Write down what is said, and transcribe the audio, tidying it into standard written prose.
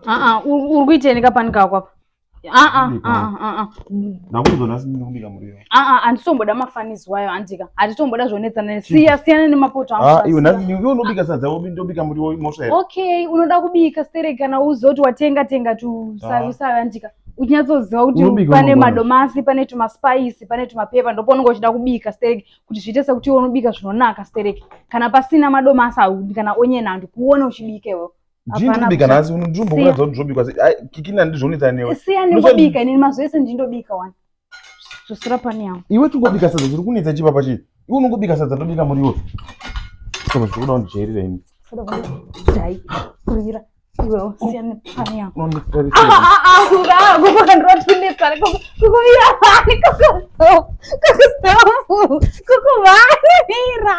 Aa, uri kuitei nekapani kako apa? Aa, aa, aa. Ndakuudzwa nhasi ndikubika muriwo. Aa, handitomboda mafanizi wayo handika. Handitomboda zvonetsana. Siya, siyana nemapoto angu. Ah, iwe nhasi iwe unobika sadza ndobika muriwo mhosva here? Okay, unoda kubika stereki kana uzoti watenga tenga tusavi savi handika. Uchinyatsoziva kuti Unobika pane unogona. madomasi, pane tumaspice, pane tumapepa ndopaunenge uchida kubika stereki kuti zviite sekuti iwe unobika zvinonaka stereki. Kana pasina madomasi haudi kana onion handikuone uchibika iwewe. Ndini ndikubika nhasi uno ndinombokura kuti zvobikwa sei. Ai kikina ndizvonetsa newe. Siya ndingobika inini mazuva ese ndindobika wani. Zosira pani yangu. Iwe tingobika sadza zviri kunetsa chipa pachi. Iwe unongobika sadza ndobika muriwo. Saka zviri kuda kundijairira ini. Sada kundijairira. Iwewo siya nepani yangu. Unonditarisa. Ah ah ah kukukandirotunetsa kukuvira pani kuku kuku kukuvanira.